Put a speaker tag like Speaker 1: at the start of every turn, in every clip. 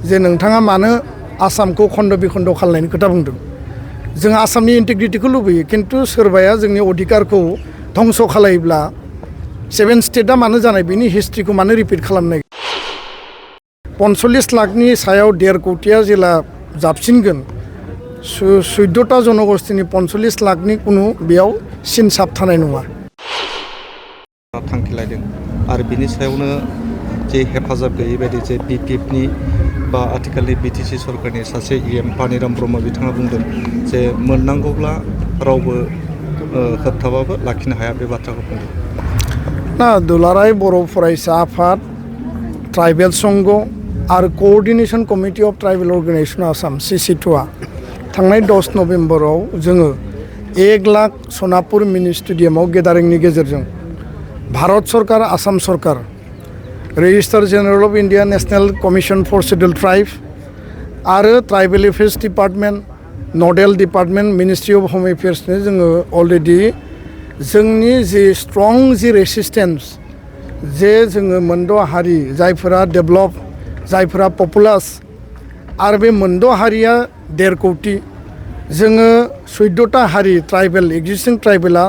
Speaker 1: जे नोंथाङा मानो आसामखौ खन्द बिखन्द खालामनायनि खोथा बुंदों जों आसामनि इन्टिग्रिटिखौ लुबैयो खिन्थु सोरबाया जोंनि अधिकारखौ धंस खालायोब्ला 7 स्टेटआ मानो जानाय बिनि हिस्ट्रिखौ मानो रिपिट खालामनाय 45 लाखनि सायाव 1.5 कोटिया जेला जाबसिनगोन 14टा जनगोष्ठीनि 45 लाखनि कुनु बेयाव सिनसाब थानाय नङा
Speaker 2: थांखि लादों आरो बिनि सायावनो जे हेफाजाब गैयै बायदि जे बिपिएफनि बा आथिखालनि बिटिसि सरकारनि सासे इएम पानिराम ब्रह्म बिथाङा बुंदों जे मोननांगौब्ला रावबो होबथाबाबो लाखिनो हाया बे बाथ्राखौ बुंदों
Speaker 1: ना दुलाराय बर' फरायसा आफाद ट्राइबेल संघ आरो coordination committee of tribal organization Assam CC2आ थांनाय 10 नभेम्बराव जोङो 1 लाख सनापुर मिनि स्टेडियामाव गेदारिंनि गेजेरजों भारत सरकार आसाम सरकार registrar general of India national commission for scheduled tribe आरो tribal affairs department nodal department ministry of home एफेयर्सनो जोङो अलरेडि जोंनि जि स्ट्रं जि रेसिस्टेंस जे जोङो मोनद' हारि जायफोरा डेभलप जायफोरा पपुलास आरो बे मोनद' हारिया 1.5 कोटि जोङो 14टा हारि ट्राइबेल एक्जिस्टिं ट्राइबेला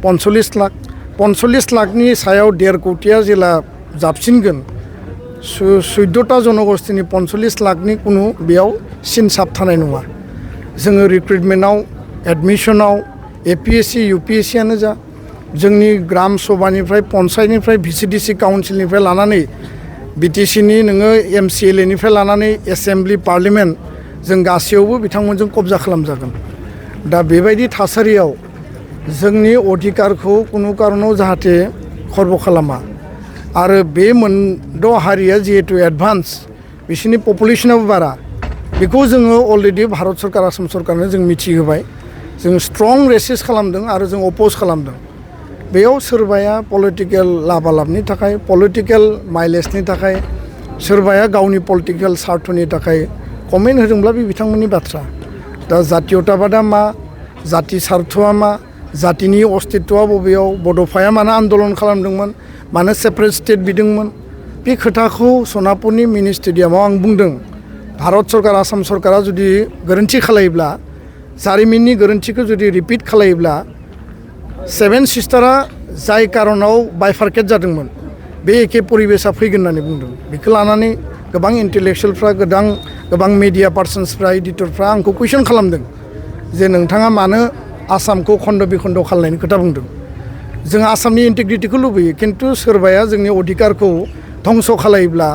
Speaker 1: 45 लाखनि सायाव 1.5 कोटिया जेला जाबसिनगोन 14टा जनगोष्ठीनि 45 लाखनि कुनु बेयाव सिनसाब थानाय नङा जोङो रिक्रुटमेन्टआव एडमिशनाव APSC UPSC आनो जा जोंनि ग्राम सभानिफ्राय पन्चायतनिफ्राय VCDC काउन्सिलनिफ्राय लानानै BTCनि नोङो MCLA निफ्राय लानानै एसेम्ब्लि पार्लियामेन्ट जों गासैयावबो बिथांमोनजों कब्जा खालामजागोन दा बेबायदि थासारियाव जोंनि अधिकारखौ कुनु कारनाव जाहाथे खर्ब खालामा आरो बे मोनद' हारिया जिहेतु एडभान्स बिसोरनि पपुलेसनाबो बारा बेखौ जोङो अलरेडि भारत सरकार आसाम सरकारनो जों मिथिहोबाय जों स्ट्रं रेसिस्ट खालामदों आरो जों अपोज खालामदों बेयाव सोरबाया पलिटिकेल लाबालाबनि थाखाय पलिटिकेल माइलेजनि थाखाय सोरबाया गावनि पलिटिकेल स्वार्थनि थाखाय कमेन्ट होदोंब्ला बे बिथांमोननि बाथ्रा दा जातीयताबादा मा जाति स्वार्थआ मा जातिनि अस्तित्वआ बबेयाव बड'फाया मानो आन्दलन खालामदोंमोन मानो सेपारेट स्टेट बिदोंमोन बे खोथाखौ सनापुरनि मिनि स्टेडियामाव आं बुंदों भारत सरकार आसाम सरकारा जुदि गोरोन्थि खालायोब्ला जारिमिननि गोरोन्थिखौ जुदि रिपिट खालायोब्ला 7 सिस्टारा जाय कारनाव बाइफार्केट जादोंमोन बे एखे परिबेसा फैगोन होननानै बुंदों बेखौ लानानै गोबां इन्टेलेक्सुयेलफ्रा गोबां मिडिया पार्सन्सफ्रा एडिटरफ्रा आंखौ कुइसन खालामदों जे नोंथाङा मानो आसामखौ खन्द बिखन्द खालामनायनि खोथा बुंदों जों आसामनि इन्टिग्रिटिखौ लुबैयो खिन्थु सोरबाया जोंनि अधिकारखौ धंस खालायोब्ला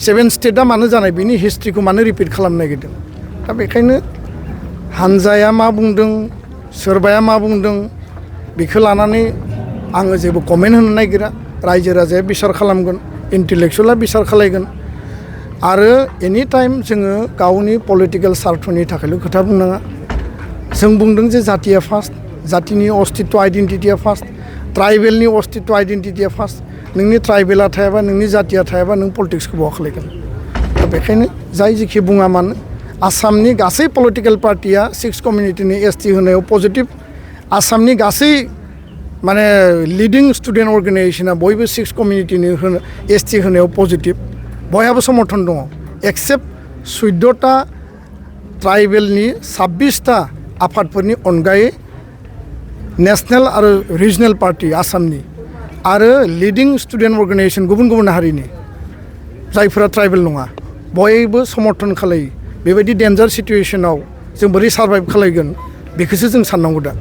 Speaker 1: 7 स्टेटआ मानो जानाय बिनि हिस्ट्रिखौ मानो रिपिट खालामनो नागिरदों दा बेखायनो हानजाया मा बुंदों सोरबाया मा बुंदों बेखौ लानानै आङो जेबो कमेन्ट होनो नागिरा रायजो राजाया बिसार खालामगोन इन्टेलेक्सुयेला बिसार खालायगोन आरो एनि टाइम जोङो गावनि पलिटिकेल स्वार्थनि थाखायल' खोथा बुंनाङा जों बुंदों जे जातिया फार्स्ट जातिनि अस्तित्व आइडेन्टिटिया फार्स्ट ट्राइबेलनि अस्तित्व आइडेन्टिटिया फार्स्ट नोंनि ट्राइबेला थायाबा नोंनि जातिया थायाबा नों पलिटिक्सखौ बहा खालायगोन दा बेखायनो जाय जेखि बुङा मानो आसामनि गासै पलिटिकेल पार्टिया 6 कमिउनिटिनि ST होनायाव पजिटिभ आसामनि गासै माने लिडिं स्टुडेन्ट अर्गेनाइजेसना बयबो 6 कमिउनिटिनि ST होनायाव पजिटिभ बयहाबो समर्थन दङ एक्सेप्ट 14टा ट्राइबेलनि 26टा आफादफोरनि अनगायै नेशनेल आरो रिजनेल पार्टि आसामनि आरो लिडिं स्टुडेन्ट अर्गेनाइजेसन गुबुन हारिनि जायफोरा ट्राइबेल नङा बयबो समर्थन खालायो बेबायदि डेन्जार सिटुएशनाव जों बोरै सार्भाइभ खालायगोन बेखौसो जों साननांगौ दा